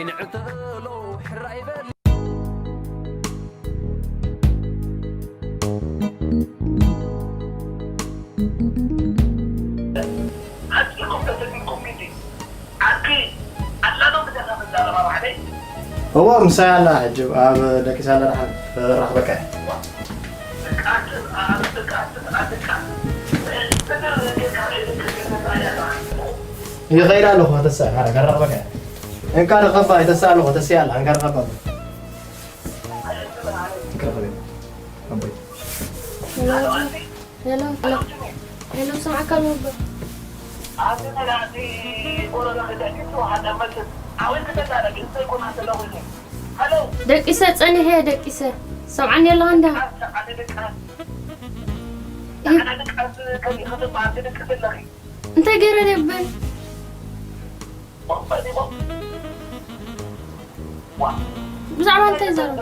ንዕትሎ ሕራይ በል። ዓርኪ እኮ ተሰሚዕኩም ግዲ። ዓርኪ ኣላ ዶ ብዛዕባ መዛረባ ባዕለይ? እዎ፣ ምሳይ ኣላ። ሕጂ ኣብ ደቂሳ ኣላ። ደሓን ክራኽበካ እየ። ደቃትን ኣብ ደቃትን ኣብ ደቃትን። ይኸይድ ኣለኹ፣ ተሳ፣ ሓረ፣ ከራኽበካ እየ። እንካ ንኸባ፣ ይተሳ ኣለኹ፣ ተስያ ኣላ፣ እንካ ንኸባ። ይቅረታ ቤት። ኣቦይ። ሄሎ፣ ሄሎ። ሄሎ፣ ስምዓካ ኣለኹ። ኣቲ ተላዕቲ ጎረሮ ክደቂ ተዋሓደ መስል። ኣወይ ክተዛረቢ፣ እንታይ ኮና ተለዊኒ? ሄሎ። ደቂሰ ጸኒሐ፣ ደቂሰ። ሰምዓኒ ኣለኻ እንዳ? ኣቲ ኣነ ደቃ-፣ ይ- ኣነ ደቃ-፣ ከዚ ከተባዕቲ ደቂ ዘለኺ። እንታይ ገይረ ደብል? ብዛዕባ እንታይ ዘረባ?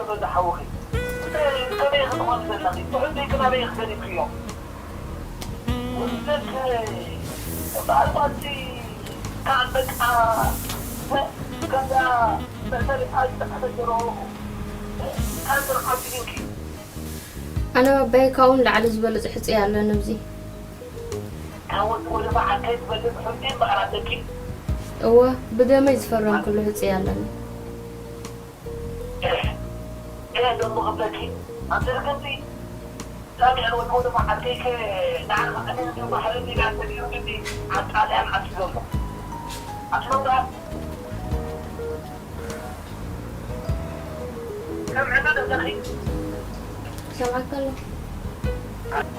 ኣነ ኣባይ ካብኡ ንላዕሊ ዝበለጸ ሕጽያ ኣለኒ ኣብዚ። ካብ ወዲ ወደባ ዓርከይ ዝበልጽ ሕጂ እምበኣር ኣለኪ። እወ፣ ብደመይ ዝፈረምክሉ ሕጽያ ኣለኒ። ከ ደሞ ክብለኪ፣ ኣንቲ ርግምቲ፣ ሳሚዕን ወዲ ወደባ ዓርከይ ከ ንዓኻ ኣነ ባሕሪ ዲና ሰጊሩ ግዲ ኣብ ጣልያን ዓዲ ዘሎ። ኣቲ መብራት፣ ሰምዕኒ ዶ ኣለኺ? ሰምዓካ ኣለኹ።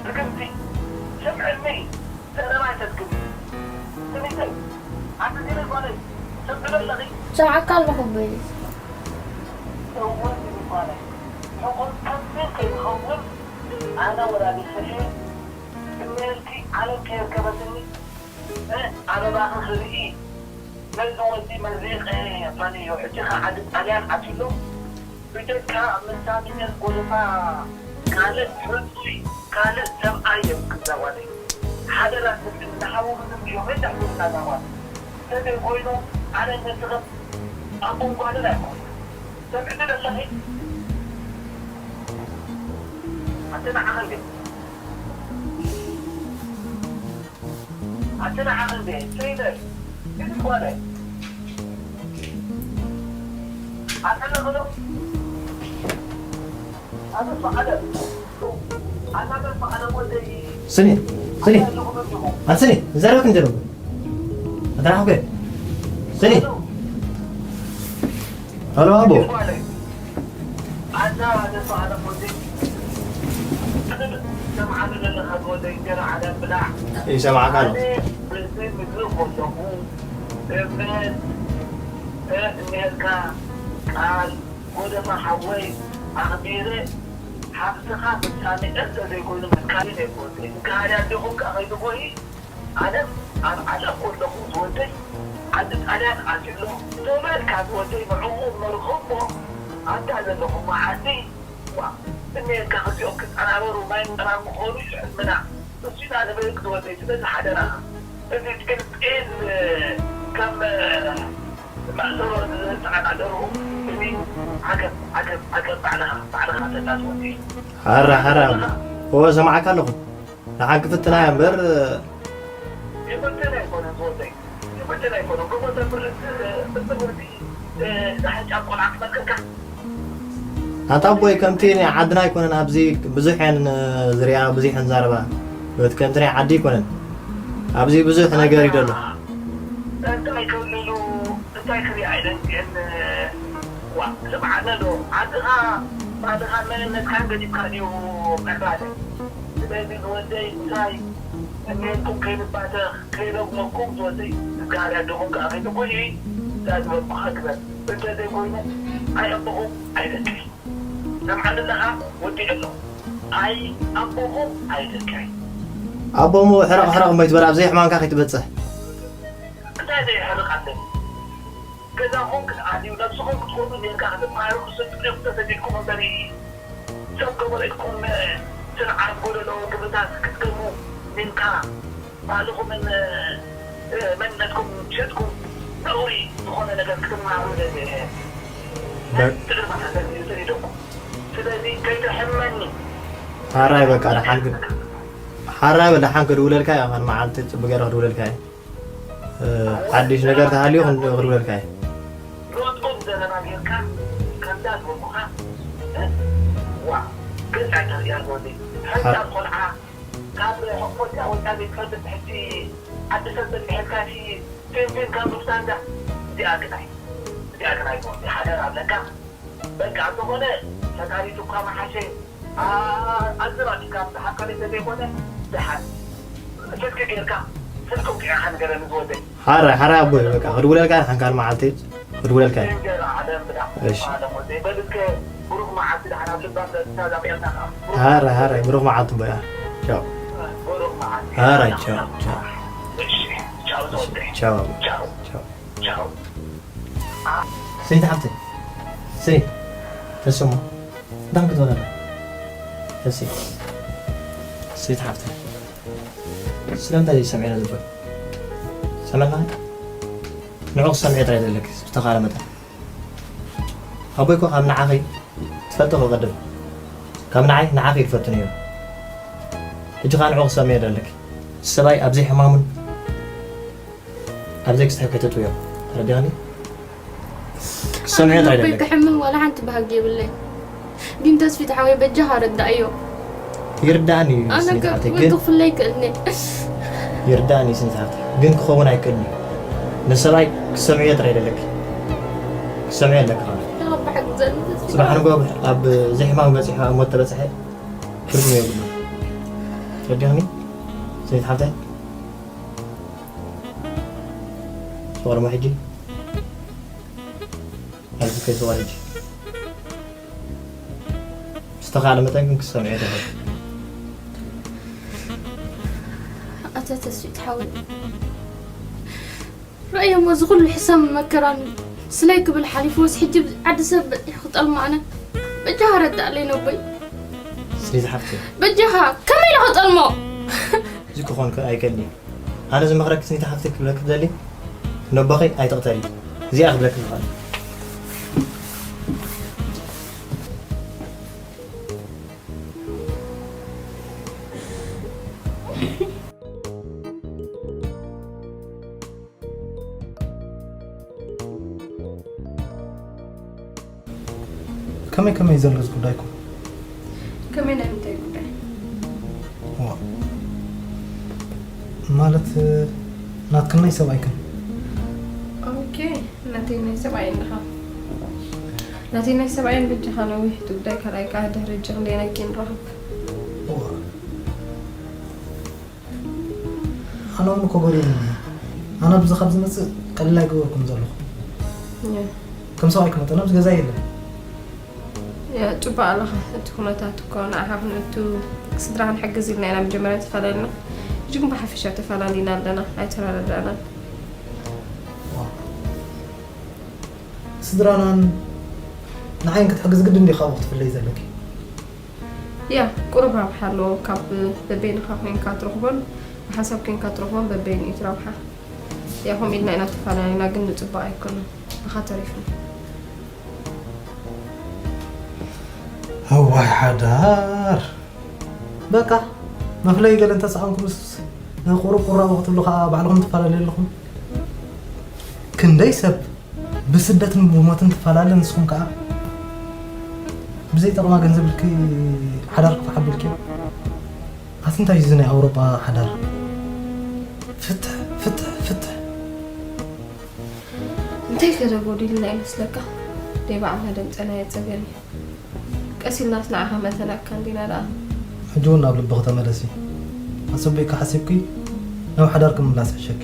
ርግምቲ፣ ስምዕኒ፣ ዘረባ ኣይተድግሚ። ስሚተይ፣ ኣቲ ዲነ ጓለይ፣ ሰምዕኒ ዶ ኣለኺ? ሰምዓካ ኣለኹ ኣቦይ። እወ፣ ዲነ ጓለይ፣ ሕቑን ከምዚ ከይኸውን ኣነ ወላዲትኺ እየ። እምነልኪ ዓለም ከየርከበትኒ፣ እ፣ ኣበባኺ ክርኢ ነዚ ወዲ መሪቐ ፈንዮ። ሕጂ ኸዓ ዓዲ ጣልያን ኣትዩሎ። ብጀካ ምስ ሳሚኤል ጎደፋ ካልእ ሕጹይ ካልእ ሰብኣይ የብልክን ዛጓለይ። ሓደራ ስምዒ፣ ንሓውኺ ስምዒ፣ ወይ ተሕዝና ዛጓል። ተዘይኮይኑ ኣነ ነስኽን ኣቦን ጓልን ኣይኮንኩን። ሰምዕኒ ዶ ኣለኺ? ኣቲ ንዓኺ እንዴ? ኣቲ ንዓኺ እንዴ? ትሪደር? ግን ጓለ? ኣቲ ንኽዶ? ኣቲ ፈቐደ? ኣታ ፈቐደ ወደይ? ስኒ፣ ስኒ። ኣቲ ኣለኹ በዚኹ። ኣቲ ስኒ፣ ዘረብክ እንጀሮ። ኣቲ ንዓኺ እንዴ? ስኒ። ሄሎ ኣቦ። ኣታ ነፋ ኣነ ወደይ፣ ኣነ ሰምዓኒ ዘለኻ ወደይ፣ እንጀራ ዓለም ብላዕ። ይሰማዕካ ኣሎ። ኣነ በዚ ምድሪ ከለኹ እምነት፣ እ፣ እኒሀልካ ቃል፣ ጎደፋ ሓወይ፣ ኣኽቢረ ሓብትኻ ፍጻሜ እንተዘይኮይኑ ምትካልን የብሉን። እንካሃርያ ኣዴኹም ከኣ ከይትጎሂ፣ ኣነ ኣብ ዓለም ከለኹ ዝወደይ ዓዲ ጣልያን ኣትዩ ኣሎ። ተመልካ ዝወደይ ንዕኡ መርኸቦ ኣንታ ዘለኹም መዓዲ ዋ እሜልካ ክልቲኦም ክጠናበሩ ማይ ምጥራር ምኾኑ እዩ ሕልምና። እሱና ንበይክ ዝወደይ ስለዚ ሓደራኻ እዚ ጢልጢል ከም መእሰሮ ዝተዓናደሩ እዚ ዓገብ ዓገብ ዓገብ ባዕልኻ ባዕልኻ ተናዝወደይ። ሓራ ሓራ እዎ ሰማዕካ ኣለኹ። ንሓቂ ፍትና እያ እምበር። ይፍትን ኣይኮነን ዝወደይ፣ ይፍትን ኣይኮነን። ብሞተ ብርት ብርት ወዲ ዳሕጫ ቆልዓ ክመልከካ። ኣታ ኣቦይ ከምቲ ናይ ዓድና ኣይኮነን፣ ኣብዚ ብዙሕ እየን ዝሪኣ፣ ብዙሕ እየን ዛረባ። በቲ ከምቲ ናይ ዓዲ ኣይኮነን። ኣብዚ ብዙሕ ነገር እዩ ዘሎ። እንታይ ክብልሉ እንታይ ክሪኣ ኢለን እየን። ዋ ስምዓና ዶ ዓድኻ ባህልኻን መንነትካን ገዲፍካ ድዩ ምዕባለ? ስለዚ ዝወደይ እንታይ እሜልኩም ከይንባተኽ ከይረግመኩም ዝወደይ እግዚኣብሔር ኣደኹም ከኣ ከይትጉሂ እዛ ዝበልኩኻ ግበር። እንተዘይኮይኑ ኣይ ኣቦኹም ኣይ ደቀይ። ሰምዓኒ ኣለኻ? ወዲኤ ኣለኹ። ኣይ ኣቦኹም ኣይ ደቀይ። ኣቦ እሞ ሕረቕ ሕረቕ እሞ ኣይትበል፣ ኣብ ዘይሕማምካ ከይትበጽሕ። እንታይ ዘይሕርቕ ኣለኒ? ገዛኹም ክትኣትዩ፣ ነብስኹም ክትኾኑ፣ ኔርካ ክትመሃሩ፣ ክትሰልጥኑ ኢኹም ተሰዲድኩም እምበሪ፣ ሰብ ገበሬትኩም ስንዓት ጎደሎ ግብርታት ክትገብሩ፣ ኔርካ ባህልኹምን መንነትኩም ሸጥኩም፣ ضروري ዝኾነ ነገር ክትመሃሩ ዘድልየ በ- ትግርማ ኣለኒ ዝርኢ ደኩ ስለዚ ከይተሕመኒ ሓራይ በቃ ደሓን ክድ- ሓራይ በል ደሓን ክድውለልካ እየ። ኸን መዓልቲ ጽቡቅ ገይረ ክድውለልካ እየ። እ፣ ሓድሽ ነገር ተሃልዩ ክን- ክድውለልካ እየ። ሮጦም ዘለና ጌርካ ከምዛ ዝበልኩኻ እ? ዋ ገዛ ተርእያ ዝወደ ሓንሳብ ቆልዓ ካብ ሕቆዚኣ ወፃ ዘይትፈልጥ ሕጂ ዓዲ ሰብ በፂሐልካ ሲ ፊንፊን ካብ ሉፍታንዛ እዚኣ ግናይ እዚኣ ግናይ ትወዲ ሓደራ ኣለካ በቃ እንተኾነ ፈጣሪቱ እኳ መሓሸ ኣዝራዲካ ዝሓቀለ ተዘይኮነ ድሓን ስልኪ ጌርካ ስልኪ ውቂዕካ ንገረኒ ዝወደይ ሓራይ ሓራይ ኣቦይ በቃ ክድውለልካ ሓንካል መዓልቲ ክድውለልካ እየ። እንጀራ ዓለም ብዳ እሺ። ዓለም ወደይ በልከ ብሩክ መዓልቲ ድሓን ኣብ ልባም ደስታ ዛሚርና ከዓ ሓራይ ሓራይ ብሩክ መዓልቲ ኣቦይ። ቻው። ብሩክ መዓልቲ ሓራይ ቻው ቻው እሺ ቻው ዝወደይ ቻው ቻው ቻው። ቻው ሰይቲ ሓፍተይ ሰይ ተሰሙ ዳን ክትበለና ተሰይ ሰይቲ ሓፍተይ ስለምንታይ እዩ ሰሚዕና ዝብል ሰመና ንዑ ክሰምዕ ጥራይ ዘለኪ ዝተኻለ መጠን ኣቦይ እኮ ካብ ንዓኸይ ትፈልጦ ክቐድም ካብ ንዓይ ንዓኸይ ይፈቱ ነይሩ ሕጂ ከዓ ንዑ ክሰምዕ ዘለኪ ሰብኣይ ኣብዘይ ሕማሙን ኣብዘይ ክስታይ ከይተጥውዮ ተረዲኻኒ ክሰምዕ ጥራይ ኣቦይ ዘለኪ ክሕምም ዋላ ሓንቲ ባህጊ የብለይ ግን ተስፊት ሓወይ በጃኻ ረዳእዮ ይርዳእኒ እዩ ኣነ ስኒት ሓፍተይ ከብቅብል ግን ክፍለይ ይክእልኒ ይርዳእኒ ስኒት ሓፍተይ ግን ክኸውን ኣይክእልን እዩ ንሰብኣይ ክሰምዕዮ ጥራይ ደለኪ ክሰምዕዮ ኣለካ ተቐባሕ ግዘኒ ተስፊት ፅባሕ ንጎ ኣብ ዘይሕማም በፂሑ ኣብ ሞት ተበፅሐ ትርጉም የብሉ ረዲኽኒ ስኒት ሓፍተይ ፍቕሪ ሕጂ ኣብዚ ከይስዋ ሕጂ ዝተኻለ መጠን ግን ክሰምዕ ይደለ ኣታ ተስፊት ሓወይ ረእዮሞ እዚ ኩሉ ሕሰም መከራን ስለይ ክብል ሓሊፉስ ሕጂ ዓዲ ሰብ በፂሑ ክጠልሞ ኣነ በጃኻ ረዳእለይ ነቦይ ስኒት ሓፍተይ በጃኻ ከመይ ኢለ ክጠልሞ እዚ ክኾን ኣይክእልን እዩ ኣነ ዝመኽረኪ ስኒት ሓፍተይ ክብለኪ ደሊ ነቦኺ ኣይትቕተሊ እዚኣ ክብለኪ ዝኽእል ከመይ ከመይ ዘሎ እዚ ጉዳይኩም ከመይ ናይ ምንታይ ጉዳይ ዋ ማለት ናትክን ናይ ሰብኣይክን ኦኬ ናተይ ናይ ሰብኣይ እንድኻ ናተይ ናይ ሰብኣይን በጃኻ ነዊሕ እቲ ጉዳይ ካልኣይ ከዓ ድሕሪ እጂ ክንደይ ናይ ኬን ረኽብ ዋ ኣነ እውን እኮ ጎዲእኒ ኣነ ብዚ ካብ ዝመፅእ ቀሊል ኣይገበርኩም ዘለኹ ከም ሰብኣይ ክመጠና ኣብዚ ገዛ የለን ጽቡቅ ኣለኻ እቲ ኩነታት እኮ ንዓኻ ክንእቱ ስድራ ክንሕግዝ ኢልና ኢና መጀመርያ ተፈላለና ሕጂ ግን ብሓፈሻ ተፈላለና ኣለና ኣይተረዳዳእናን ስድራናን ንዓይን ክትሕግዝ ግድን ዲኻ ኣብኡ ክትፍለይ ዘለኪ ያ ቁሩብ ረብሓ ኣለዎ ካብ በበይንኻ ኮይንካ ትረኽቦን ብሓንሳብ ኮይንካ ትረኽቦን በበይኑ እዩ እቲ ረብሓ ያ ከምኡ ኢልና ኢና ተፈላለና ግን ንፅቡቅ ኣይኮነን ብኻ ተሪፍና እዋይ ሓዳር በቃ መፍለይ ገለ እንተሰኣንኩምስ ቁሩብ ቁራቡ ክትብሉ ከዓ ባዕልኹም ትፈላለዩ ኣለኹም ክንደይ ሰብ ብስደትን ብሞትን ትፈላለ ንስኹም ከዓ ብዘይ ጠቕማ ገንዘብ ኢልኪ ሓዳር ክፈሓብልኪ ኣቲ እንታይ እዚ ናይ ኣውሮጳ ሓዳር ፍትሕ ፍትሕ ፍትሕ እንታይ ከ ተጎዲልና ይመስለካ ደይ ባዕልና ደምፀናዮ ፀገም እዩ ቀስ ኢልናስ ንዓኻ መተናካ እንዲና ደኣ ሕጂ እውን ናብ ልብኺ ተመለሲ ኣፀቢቕካ ሓሲብኪ ናብ ሓዳርኪ ምምላስ ይሕሸኪ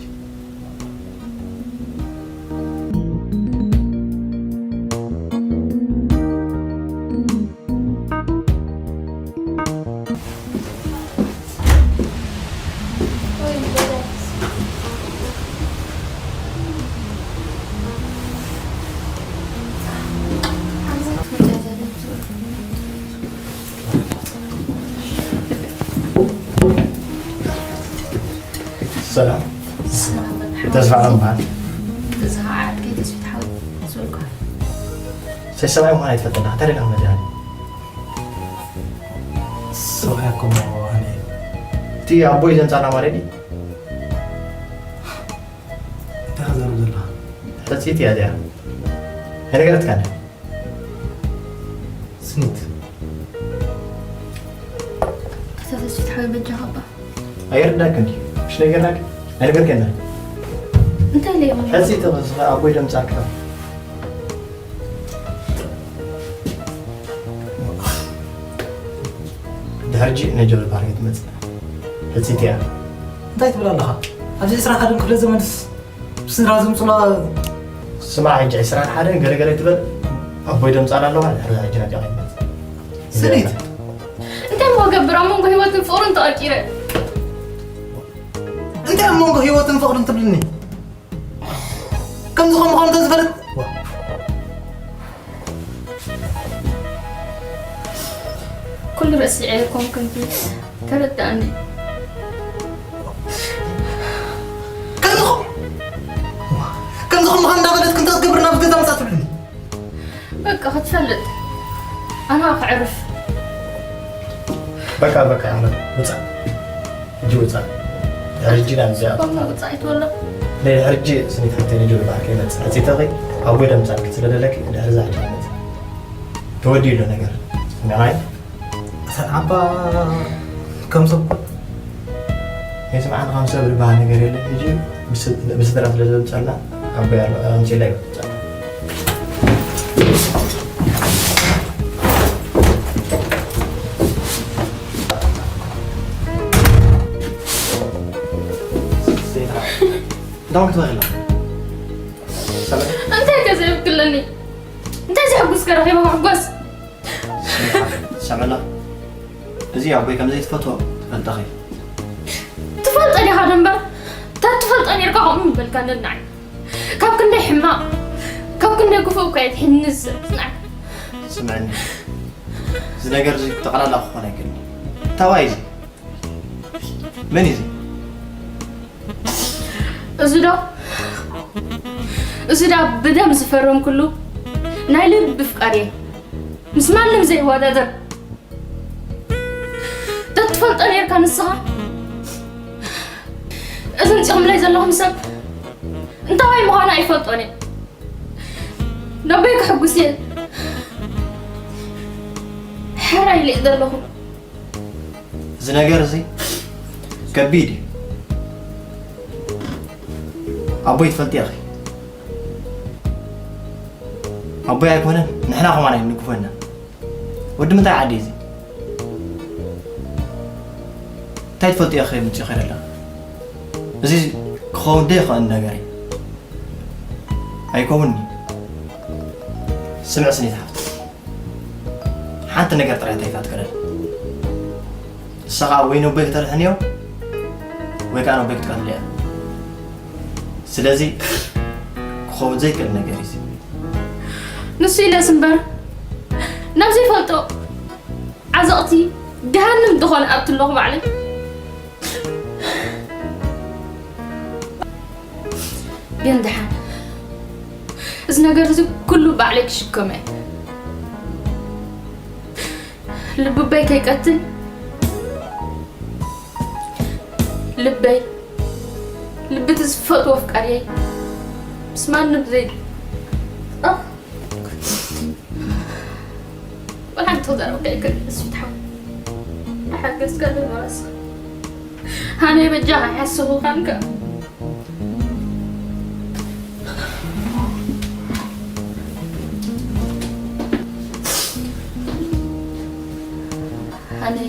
ሰላም ተስፋ ዓለም በሃል እዚ ከዓ ሰብኣይ ምዃን ኣይትፈልጥን ዲኻ? እንታይ ደኣ መዚኣ? ሰብኣይ እኮ እሞ ኣነ። እቲ ኣቦይ ዘምጻና ማለት ድዩ? እንታይ ኸ ዘረብ ዘለኻ? ሕጽይቲ እያ እዚኣ። ኣይነገረትካን? ስኒት። ኣታ ተስፊት ሓወይ በጃኻ እባ። ኣይርዳክ እንዲ። ምሽ ነገርናክ? ኣይነገርከና። እንታይ ኢለ እየ? ሕጽይቲ ተኸስኻ ኣቦይ ደምጻካ። ድሕርጂ ነጀበ ባርጌ ትመጽእ። ሕጽይቲ እያ። እንታይ ትብል ኣለኻ? ኣብዚ ዕስራን ሓደን ክፍለ ዘመንስ ብስድራ ዝምጽሎ ስማዕ፣ ሕጂ ዕስራን ሓደን ገለ ገለ ትበል፣ ኣቦይ ደምጻል ኣለዋ፣ ድሕሪ ሕጂ ናብዚኣ ከይትመጽእ። ስኒት! እንታይ እሞ ገብር፣ ኣብ መንጎ ህይወትን ፍቕርን ተቐርቂረ። እንታይ ኣብ መንጎ ህይወትን ፍቕርን ትብልኒ? ከምዚ ከም ምዃኑ እንተዝፈልጥ፣ ዋ። ኩሉ ረሲዐ ኮንኩ እንጂ ተረዳእኒ። ከምዚ ከም-፣ ከምዚ ከም ምዃኑ እንዳፈለጥክ እንታይ ክትገብር ናብዚ ገዛ መጻ ትብልኒ? በቃ ክትፈልጥ። ኣነ ከዕርፍ። በቃ፣ በቃ፣ ኣነ ውጻእ። ሕጂ ውጻእ። ድሕሪ ሕጂ ናብ እዚኣ። ከምኡ ውጻእ ኣይትበሎ። ናይ ድሕሪ ሕጂ ስኒት ሓፍተይ ነጆ ዝበሃል ከይመጽእ። ሕጺተኺ ኣብ ጎደም ምጻእኪ ስለ ደለኪ፣ ድሕሪ እዛ ሕጂ ከይመጽእ። ተወዲኡ ኣሎ ነገር። ስምዒ? ኣታ ዓባ ከም ሰብ እኮ። ናይ ስምዓን ከም ሰብ ዝበሃል ነገር የለን። ሕጂ ብስ-፣ ብስድራ ስለ ዘምጸልና፣ ኣቦይ ኣሎ፣ ኣምጺእላ እዩ። ዳዊት ወላ። ሰላም። እንታይ ከ ዘይብክለኒ? እንታይ ዘሕጉስ ከ ረኺበ ክሕጎስ? ሰመላ። እዚ ኣቦይ ከም ዘይትፈትዎ ትፈልጠኺ። ትፈልጦ ዲኻ ደንበር? ተትፈልጦ ኔርካ ከምኡ ምበልካ ነናይ። ካብ ክንደይ ሕማቕ፣ ካብ ክንደይ ክፉእ እኮ እየ ትሕንስ፣ ጽናዕ። ስምዕኒ፣ እዚ ነገር እዚ ጠቕላላ ክኾን ኣይክእልን። ታዋይ እዚ? መን እዩ እዚ? እዚ ዶ? እዚ ዳ ብደም ዝፈረምኩሉ ናይ ልቢ ፍቃሪ እየ። ምስ ማንም ዘይወዳደር። ተትፈልጦ ኔርካ ንስኻ፣ እዚ ምጺኹምለይ ዘለኹም ሰብ እንታዋይ ምዃኑ ኣይፈልጦን እየ። ነቦይ ከሕጉስ እየ። ሕራይ ኢለ ዘለኹ። እዚ ነገር እዚ ከቢድ እዩ። ኣቦይ ትፈልጢ ኢኺ። ኣቦይ ኣይኮነን፣ ንሕና ከማን ኣይንግፈና። ወዲ ምንታይ ዓዲ እዚ? እንታይ ትፈልጢ ኢኺ ምጽእ ኸይደላ? እዚ ክኸውን ዶ ይኽእል ነገር እዩ? ኣይከውንኒ። ስምዕ ስኒት ሓፍቲ። ሓንቲ ነገር ጥራይ እንታይ ትፈልጥ? ንስኻ ወይ ነቦይ ክተድሕንዮ ወይ ከዓ ነቦይ ክትቀትልዮ። ስለዚ ክኸውን ዘይክእል ነገር እዩ። ንሱ ኢለስ እምበር ናብ ዘይፈልጦ ዓዘቕቲ ገሃንም ዝኾነ ኣቱ ኣለኹ ባዕለይ። ግን ደሓን እዚ ነገር እዚ ኩሉ ባዕለይ ክሽከመ እየ። ልብበይ ከይቀትል ልበይ ልቢ እቲ ዝፈትዎ ኣፍቃሪየይ ምስ ማንም ዘይ ኣኽ። ወላ ሓንቲ ክዛረበካ ኣይክእልን። እሱ ይትሓው። ሓገዝካ ዶ ንራስኻ? ሃነይ በጃኻ ሓስኹ ኻንካ። ሃነይ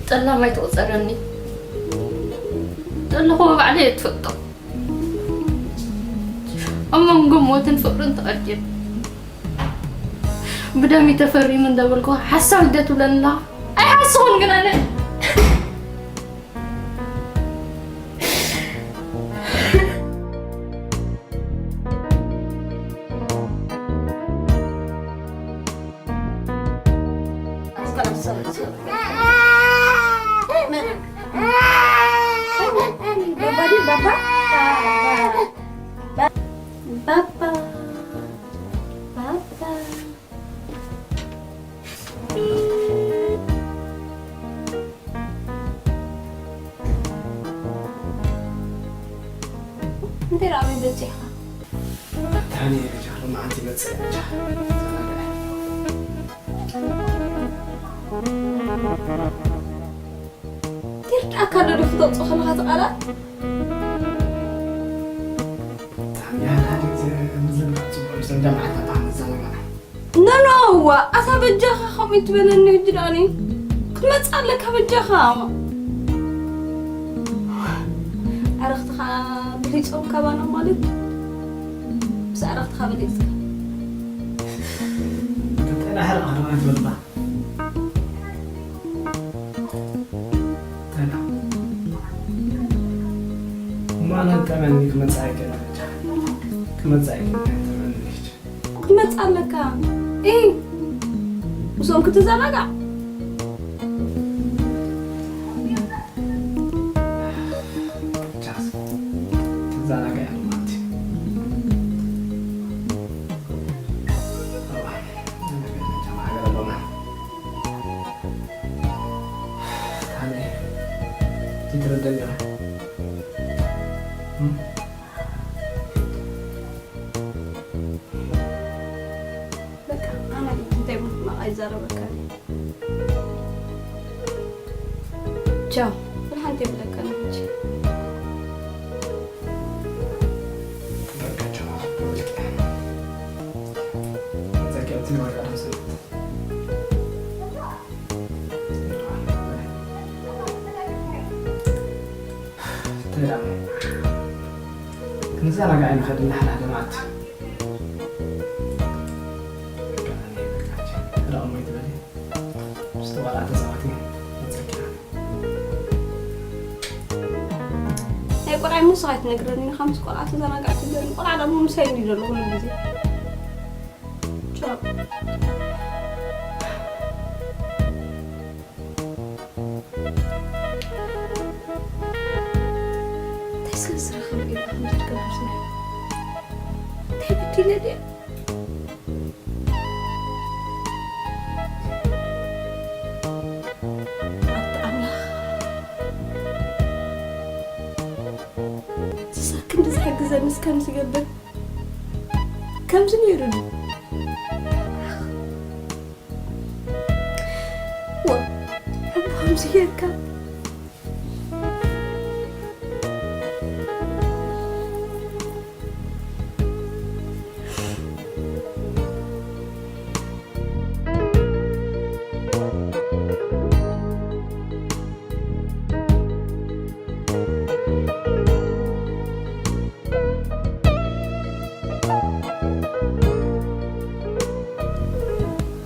ጠላም ኣይትቑጸረኒ። ዘለኹዎ ባዕለይ እየ ትፈልጦ። ኣብ መንጎ ሞትን ፍቕርን ተቐርቂሩ። ብደም እዩ ተፈሪሙ እንዳበልኩ ሓሳብ እንደ ትብለኒ ኣለኻ። ኣይሓስኹን ግን ኣነ። ባባ፣ ባባ፣ ኣነ በጃ ሎማዓንቲ ይመጽእ በጃ። ይርዳእካ ኣሎ ዶ ክትወጽኦ ከለኻ እቲ ቃላት? ብጣዕሚ እያ ሓንቲ ግዜ ምዝንጋዕ ጽቡቕ እዩ። ዘንዳ መዓልቲ ኣብ ንዘናጋዕ። ኖ፣ ኖ፣ ዋ፣ ኣታ በጃኻ ከምኡ ይትበለኒ ሕጂ ደኣኒ። ክትመጽእ ኣለካ በጃኻ። ኣዕርኽትኻ በሊጾም ካባና ማለት? ምስ ኣዕርኽትኻ በሊጽካ። ቀጠና ሕርቕ ሕርቕ ትበልባ። እሞ ኣነ ጠመኒ ክመጽእ ኣይክእልን፣ ክመጽእ ኣይክእልን፣ ጠመኒ ልጅ። ክትመጽእ ኣለካ። እይ፣ ምስኦም ክትዘናጋዕ። ቻስ፣ ትዘናጋዕ ማለት እዩ። እዋ፣ ነገ ጀማዓ ገለ ሎማ። ኣነ፣ ትትረደኒ ኢኻ። እም? በቃ፣ ኣነ እንታይ ምጥማቕ ኣይዛረበካን። ቻው፣ ብርሃን ትብለካ ነች። በቃ፣ ቻው። ዘኪ ኣብቲ ንዋይ ቀደም ሰብት። ተዳም። ክንዘናጋዕ ንኸድ፣ ንሓደ ሓደ መዓልቲ። ርኣሞ ይትበል። ምስ ተባልዓ ተጻዋቲ መጸኪና። ናይ ቆልዓ ሙስ ኣይትነግረኒ፣ ካብ ምስ ቆልዓ ተዘናጋዕ ትብለኒ። ቆልዓ ደሞ ምሳይ እንዲ ዘሎ ኩሉ ግዜ። ቻው። እንታይ ስለ ዝረኸበ እዩ ከምዚ ትገብር ዘሎ? እንታይ በዲለ ድየ? ኣታ ኣምላኽ፣ ዝሳክን ዝሕግዘንስ ከምዚ ይገብር? ከምዚ ነይሩ ድዩ? ዋ፣ ሕቡን ዝሄድካ።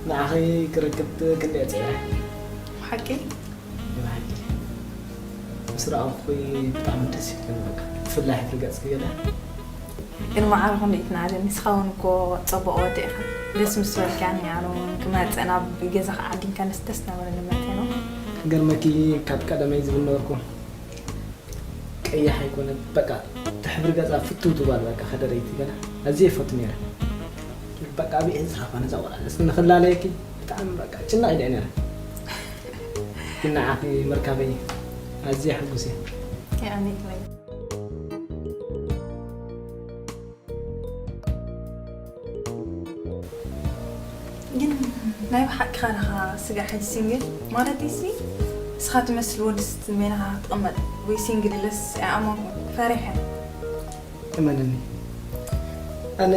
ንዓኺ ክረክብ ክንደይ ጽዕረ? ብሓቂ? ብሓቂ። ምስ ረኣኹኺ ብጣዕሚ ደስ ኢልክኒ በቃ። ብፍላይ ሕፍሪ ገጽኪ ገለ። ግን ማዕረ ክንደይ ትናደኒ፣ ንስኻ እውን እኮ ጽቡቕ ወዲ ኢኻ። ደስ ምስ በልካኒ ኣነ እውን ክመጽእ ናብ ገዛኻ ዓዲምካንስ ደስ ነበረኒ መቴ ነው። ክገርመኪ ካብ ቀደመይ ዝብል ነበርኩ። ቀያሕ ኣይኮነን፣ በቃ፣ እቲ ሕብሪ ገጻ ፍትው ትባል፣ በቃ፣ ከደረይቲ ገለ ኣዝየ ይፈቱ ነይረ። በቃ፣ ኣበይ እየ ዝረኽባ ነዛ ቆልዓ? እስኪ ንኽላለየኪ ብጣዕሚ፣ በቃ፣ ጭናቕ ኢለ እየ ነይረ። ግን ንዓኺ ምርካበይ ኣዝየ ሕጉስ እየ። የቐንየለይ። ግን ናይ ብሓቅኻ ዲኻ ስጋዕ ሕጂ ሲንግል? ማለተይሲ ንስኻ ትመስል ወዲ ስትል በይንኻ ክትቕመጥ ወይ ሲንግል ኢለስ ኣይኣመንኩን፣ ፈሪሐ። እመንኒ፣ ኣነ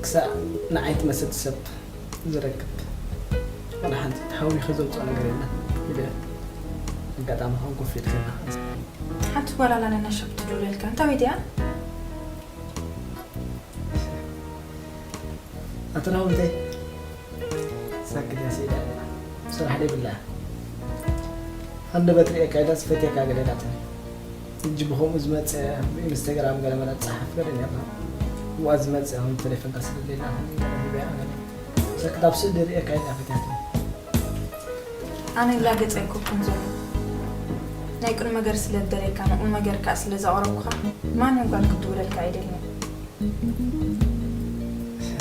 ክሳዕ ንዓይ ትመስል ሰብ ዝረክብ ዋላ ሓንቲ ተሃዊኸ ዘውፅኦ ነገር የለን ኢለ ኣጋጣሚ ከንኮፍ ኢልክና። ሓንቲ ጓል ኣላ ነናሸብ ትድውለልካ፣ እንታይ ወይ ድያ? ኣቶ ናውንተይ፣ ሳክት ያስሄዳል። ስራሕ ደይብላ። ሃንደበት ርእየካ ኢላ ዝፈትየካ ገለ ኢላትኒ። ሕጂ ብኸምኡ ዝመጸ ብኢንስታግራም ገለ መለ ትጸሓፍ ገለ ነርና። እዋ ዝመጸ ከም ቴሌፎንካ ስለ ዘይላትኒ ገለ ሂበያ ገለ። ሳክት ኣብ ስእሊ ርእየካ ኢላ ፈትያትኒ። ኣነ ላገጽ ኣይኮንኩን ዘሎ። ናይ ቁም ነገር ስለ ዝደለየካ ንቁም ነገር ከኣ ስለ ዘቕረብኩኻ ማንም ጓል ክትድውለልካ ኣይደልን።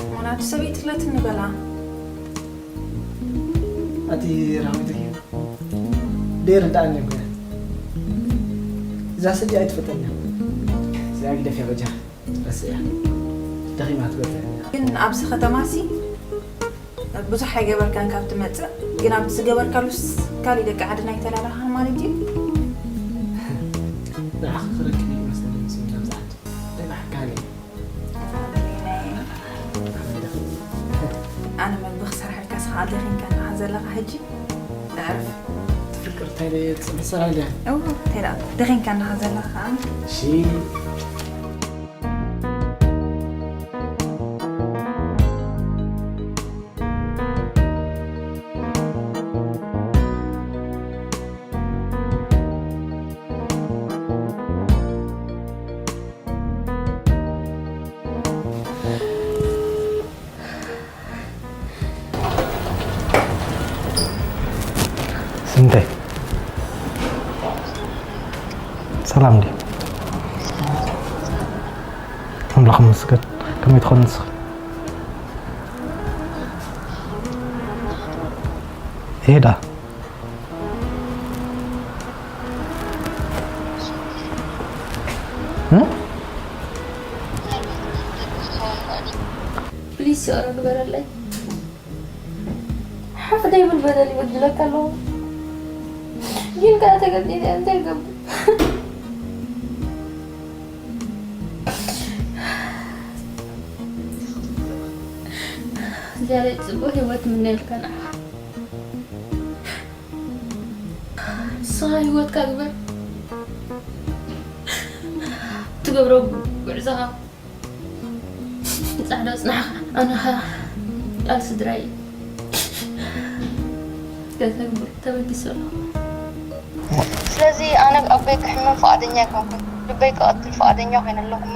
ምኽንያቱ ሰበይቲ ትለትኒ በላ። ኣቲ ራዊት እዩ። ደይርዳእኒ እኮ እያ። እዛ ስዲ ኣይትፈጠኒ እያ። እዚኣ ግደፍያ በጃ። ረስያ። ደኺማ ትበልዕ። ግን ኣብዚ ከተማሲ ብዙሕ ኣይገበርካን ካብ ትመጽእ፣ ግን ኣብቲ ዝገበርካሉስ ካሊእ ደቂ ዓድና ኣይተላላኻን ማለት እዩ? ንዓኺ ክረክብ እዩ መሰለኒ ስሚ ናብዚ ዓዲ። ደጋሕካኒ። ኣነ መግቢ ክሰርሐልካ ስኻ ደኺንካ እንዲኻ ዘለኻ ሕጂ። ኣዕርፍ። ትፍቅር እንታይ ደየ ጽብሒ ሰራ ድያ? እዎ፣ እንታይ ደኣ ደኺንካ እንዲኻ ዘለኻ ከኣ። እሺ። ስንተይ ሰላም ድዩ? ኣምላኽ ይመስገን። ከመይ ትኾን ንስኺ? ኤዳ። እ? ፕሊስ ይቕረ ግበረለይ። ሓፍ ደይብል በደል ይበድለካ ኣለኹ። ግን ከኣ ተገዲደ እንታይ ይገብር? ዝያዳ ጽቡቕ ህይወት ምነየልካ ንዓኻ። ንስኻ ህይወትካ ግበር። ትገብሮ ጉዕዞኻ ጻዕዳ ጽናሕኻ፣ ኣነ ኸኣ ቃል ስድራይ ከተግብር ተበጊሰ ኣለኹ። ስለዚ ኣነ ኣቦይ ክሕመም ፍቓደኛ ኣይኮንኩን፣ ልበይ ክቐትል ፍቓደኛ ኮይነ ኣለኹ እሞ።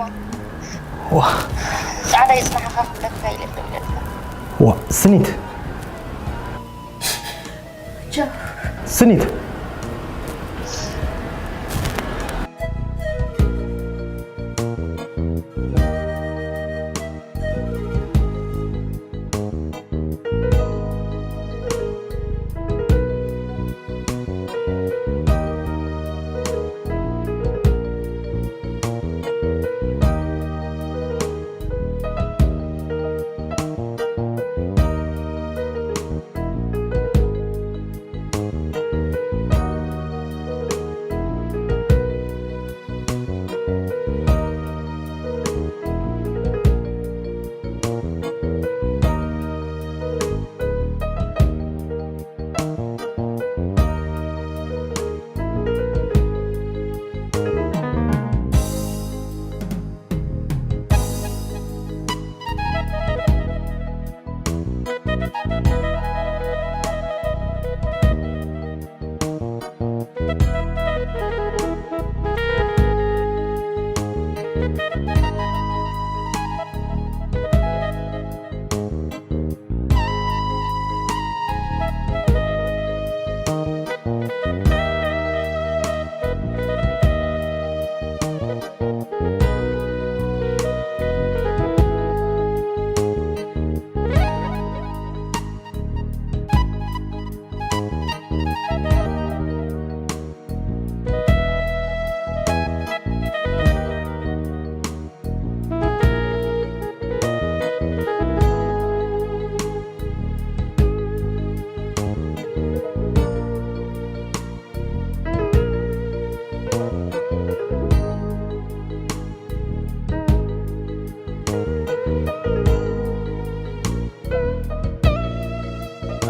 ዋ። ጻዕዳ ይጽናሕኻ ክብለካ ኢለ ደው ኢለልካ። ዋ፣ ስኒት። ቻው። ስኒት።